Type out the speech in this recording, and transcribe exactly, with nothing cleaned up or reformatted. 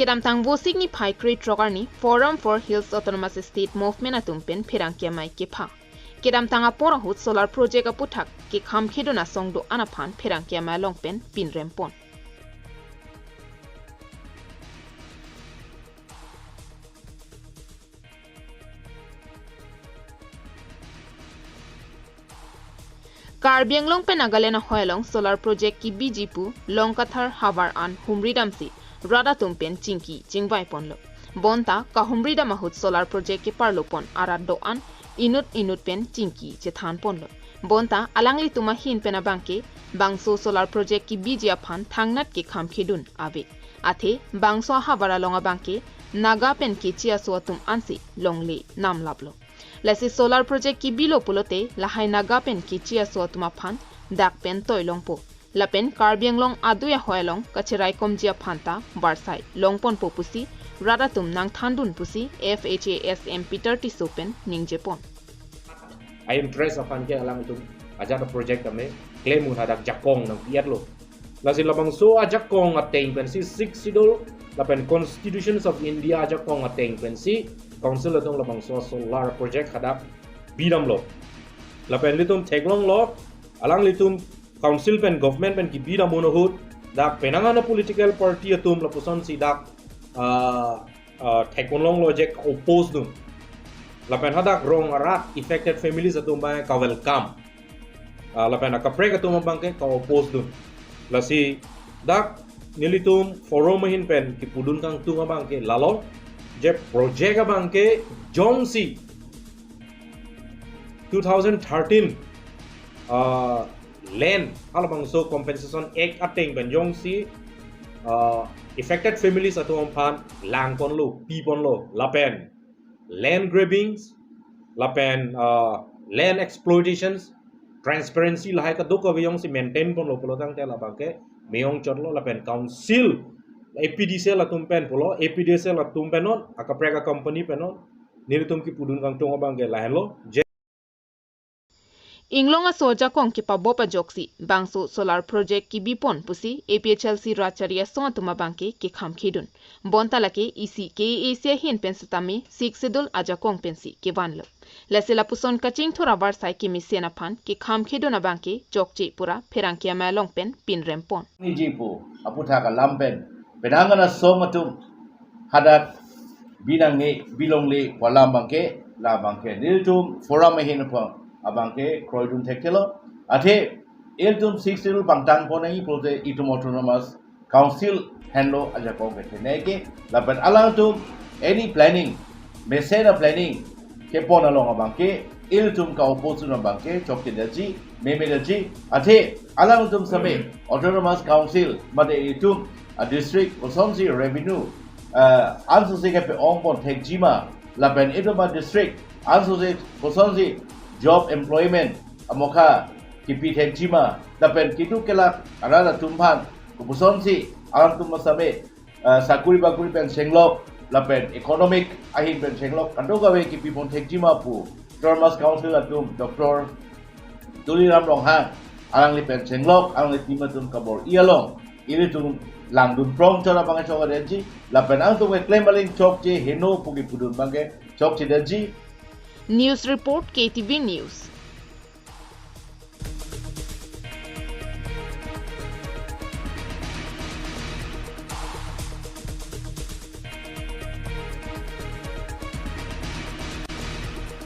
Kedamtang Vosik niphai krethrok arni Forum for Hills Autonomous State Movement atum pen pherangke amei kepha. Kedamtang apor ahut solar project aputhak kekham khedun asong do-an aphan pherangke amei along pen pinrem pon. Karbi Anglong pen Nagaland ahoi along solar project kebiji pu Longkathar havar an humri damsi rat atum pen chingki chingvai ponlo. Bonta kahumri dam ahut solar project keparlo pon arat do-an inut inut pen chingki chethan ponlo. Bonta alanglitum ahin pen abangke bangso solar project kebiji aphan thangnat kekham khedun ave. Athe bangso ahavar along abangke Naga pen Keche aso atum ansi longle namlaplo. Lasi solar project kebilo pulote lahai Naga pen Keche aso atum aphan dak pen toi longpo. Lapen Karbi Anglong adui ahoi along kacheraikomji aphan ta varsai longponpo pusi rat atum nangthandun pusi F H A S M Peter Tisso pen ningjepon. A-interest aphan ke alangtum ajat project tame klem un hadak ajakong nangpi-etlo. Lasi labangso ajakong ateng pensi Sixth Schedule lapen Constitutions of India ajakong ateng pensi Council atum labangso solar project hadak bidamlo. Lapen ilitum theklonglo, alanglitum Council pen government pen kebidam un ahut dak penang ano political party atum lapusonsi dak ah, ah, theklonglo je oppose dun. Lapen hadak rong arat affected families atum abang ka-welcome. Ah, lapen akaprek atum abangke ka-oppose dun. Lasi dak nelitum forum ahin pen kepudun kangtung abangke lalo je project abangke jongsi two thousand thirteen ah, land halabangso Compensation Act ateng pen jongsi ah, affected families atum aphan langponlo, piponlo, lapen land grabbings, lapen ah, land exploitations, transparency lahai kadokave jongsi maintain ponlo pulo tangte labangke me-ongchotlo. Lapen Council A P D C L atum pen pulo, A P D C L atum pen non, akaprek a-company pen non, nelitum kepudun kangtung abangke lahenlo. Je- Inglong aso ajakong kepabop ajoksi bangso solar project kebipon pusi A P H L C rat chari asong atum abangke kekham khedun. Bonta lake isi K A A C ahin pen setame Sixth Schedule ajakong pensi kevanlo. Lasi lapuson kachingthur avarsai kemesen aphan kekham khedun abangke chokche pura pherangke amei along pen pinrem pon. Niji pu aputhak alam pen penang ana song atum hadak binangne bilongle pu alam abangke, labangke nelitum forum ahin pu abangke kroidun thekthe lo. Athe ilitum Sixth Schedule pangtang pon nangji pulote itum Autonomous Council henlo ajakong kethenei ke, lapen alangtum any planning, mesen a-planning kepon along abangke ilitum ka-oppose dun abangke chokchedetji, memedetji. Athe alangtum same Autonomous Council mate itum a-district kosonsi revenue ah, ansose kepe-ong pon thekji ma, lapen itum a-district ansose kosonsi job employment amokha kepi thekji ma, lapen keduk kelak arat atum aphan kopusonsi alangtum same ah, sakuri bakuri pen chenglok lapen economic ahin pen chenglok kadokave kepipon thekji ma pu Autonomous Council atum Doctor Tuliram Ronghang alangli pen chenglok, alangli team atum kabor-i along ilitum langdun prong chot abangke chokchedetji, lapen alangtum keklem aling chokche heno pu kepudun abangke chokchedetji. News report, K T V News.